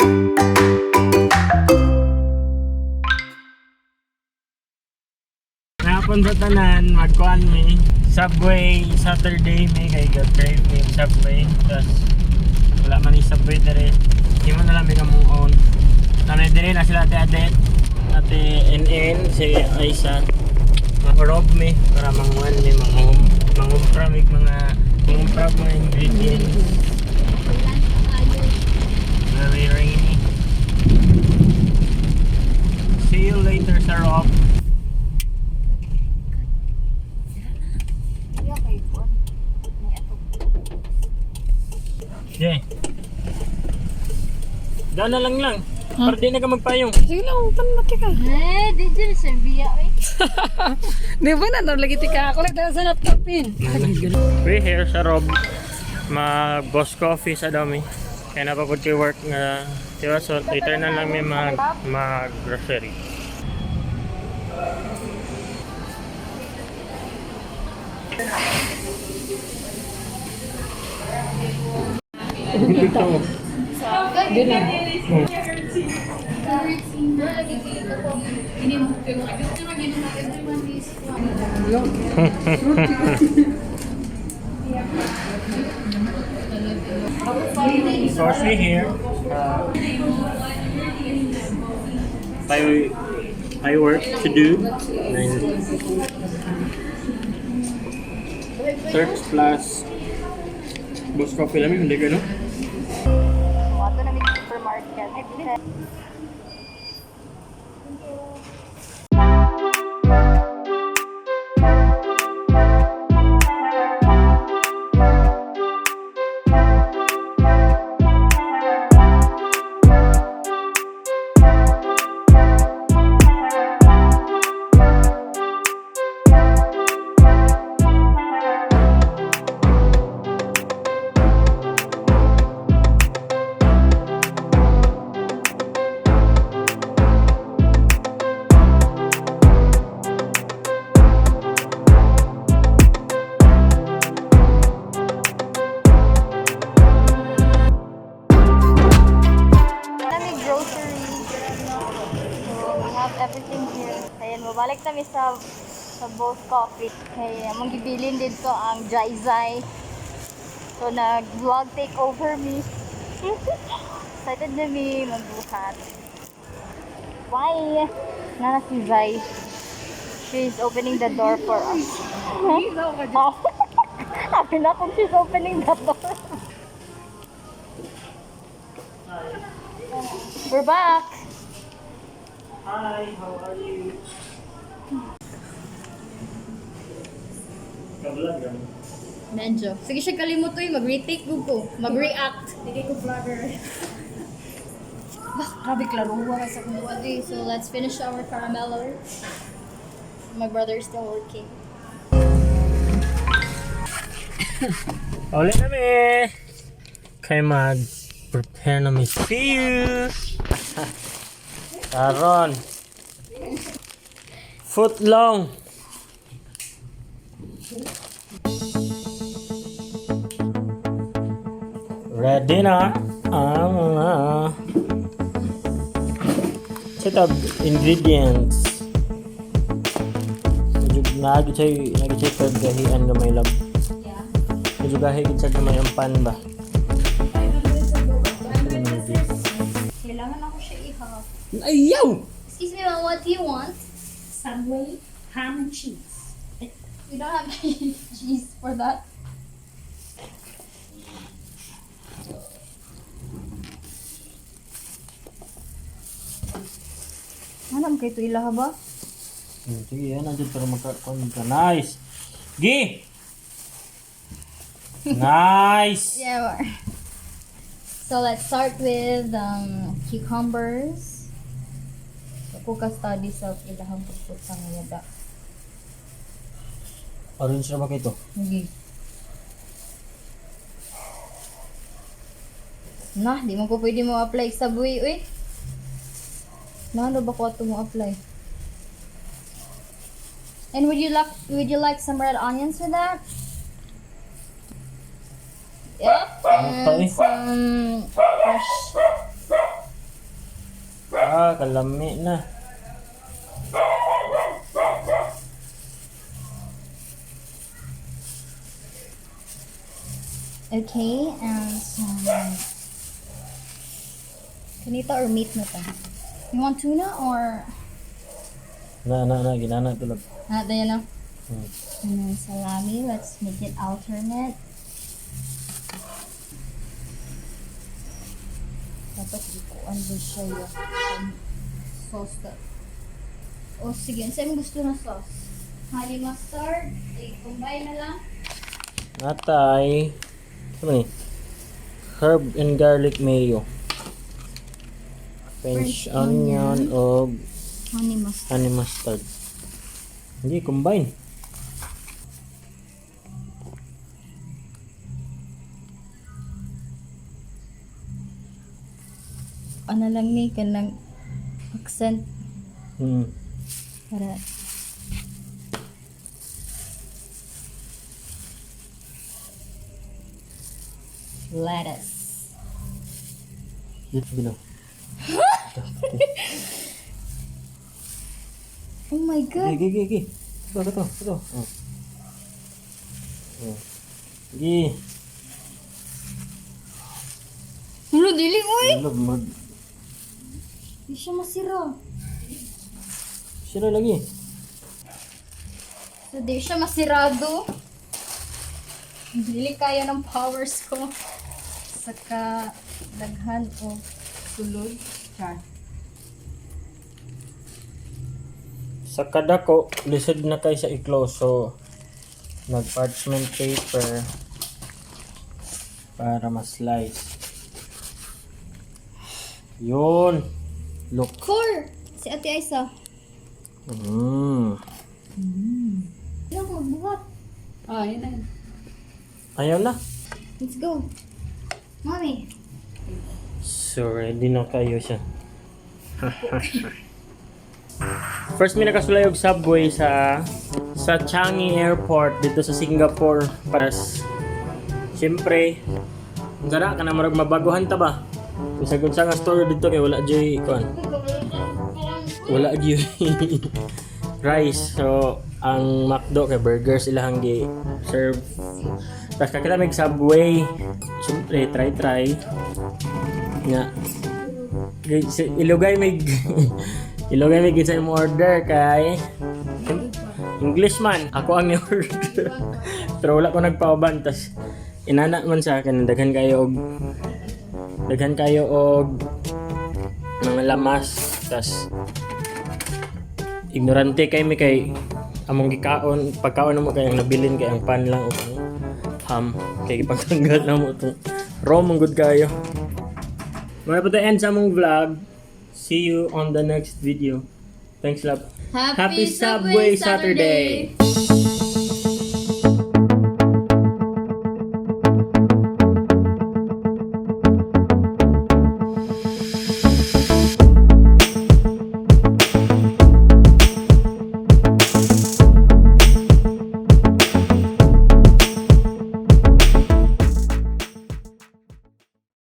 Hapon sa tanan, magkuan mi. Subway, Saturday mi kay got crave mi Subway. Tas wala man ni Subway dire. Himo na lang mi kamuon. Tanay dire na sila Ate Adet, Ate NN, si Aisa. Mag-rob mi para manguan mi, mangumpra mi mga mangumpra mga ingredients. Very rainy. See you later sa Rob. Yeah. Daan na lang lang. Para di na ka magpayong. Sige lang, tanong ka. Eh, di dyan sa biya eh. Di ba na, lagi tika ako lang sa laptopin. We here sa Rob. Mag boss coffee sa dami. Kaya napagod kay work nga. Diba? So later na lang may mag grocery. Di na. So we here. I work to do. Then search plus boss coffee lang hindi ka no? Wato na may supermarket. Nami grocery. So, we have everything here. Ayan, mabalik nami sa Both Coffee. Kaya, among gibilin dito ang Jai Zai. So, nag-vlog take over me. Excited na mi magbuhat. Why? Nana si Zai. She's opening the door for us. Oh. Sabi na kung she's opening the door. We're back. Hi, how are you? Kablog yan. Medyo. Sige siya kalimot uy, mag-retake ko. Mag-react. Hindi ko vlogger. Bah, grabe klaruwa ka sa kung Okay, so let's finish our caramelo. My brother is still working. Ulit kami! Kay mag-prepare na mi. See you! Karon. Foot long. Ready na ang mga set of ingredients. Medyo nagi siya paggahian gamay lang. Yeah. Medyo gahi gid siya gamay ang pan ba. Kailangan ako siya i-half. Ayaw! Excuse me, ma'am, what do you want? Subway, ham and cheese. We don't have cheese for that. Alam kay ito ilaha ba? Sige, yan na dyan para magkakuan ka. Nice! Gi! Nice! Yeah. So let's start with cucumbers. Ako ka study sa ilahang pagputang nga ba. Orange na ba kayo to? Okay. Na, di mo ko pwede mo apply sa buwi, uy. Na, ano ba ko ato mo apply? And would you like some red onions with that? Yep. Ano And some fresh Ah, kalami na. Okay, and some kanita or meat na ta. You want tuna or Na, na, na. Ginana tulog. Ah, daya lang. Hmm. And then salami, let's make it alternate. Dapat ikuan din siya yung sauce da. O sige, saan mo gusto na sauce? Honey mustard, i-combine na lang. Natay. Ano ni? Herb and garlic mayo. French, French onion, onion. o Honey mustard. honey mustard. Hindi, combine. Ano lang ni, kanang accent para lettuce. Dito below. Oh my God. Gigi, gigi, gigi. Ito, ito, ito. Oh. Oh. Gigi. Mulo, dili, uy! Love, mag... Di siya masira. Sira lagi. So, di siya masirado. Dili kaya ng powers ko. Saka, daghan o sulod. Char. Sa kadako, lisod na kay sa i-close. So, nag-parchment paper para ma-slice. Yun. Look. Four! Si Ate Aisa. Ano ko magbuhat? Ah, yun na yun. Ayaw na. Let's go. Mami. So, ready na kayo siya. First mi nakasulay og subway sa Changi Airport dito sa Singapore. Para siyempre, unsa na kana murag mabaguhan ta ba? Bisag unsa nga store dito kay wala jay kuan. Wala gyud rice. So, ang McDo kay burgers ilahang gi serve. Tapos kakita mig Subway. Siyempre, try try. Nga. Ilugay may sa imong order kay Englishman. Ako ang ni-order. Pero wala ko nagpauban tas inana man sa akin daghan kayo og mga lamas, tas ignorante kay mi kay among gikaon pagkaon mo kay ang nabilin kay ang pan lang og ang ham kay gipagtanggal na mo to raw man gud kayo. Mga pa end sa among vlog. See you on the next video. Thanks love. Happy Subway Saturday!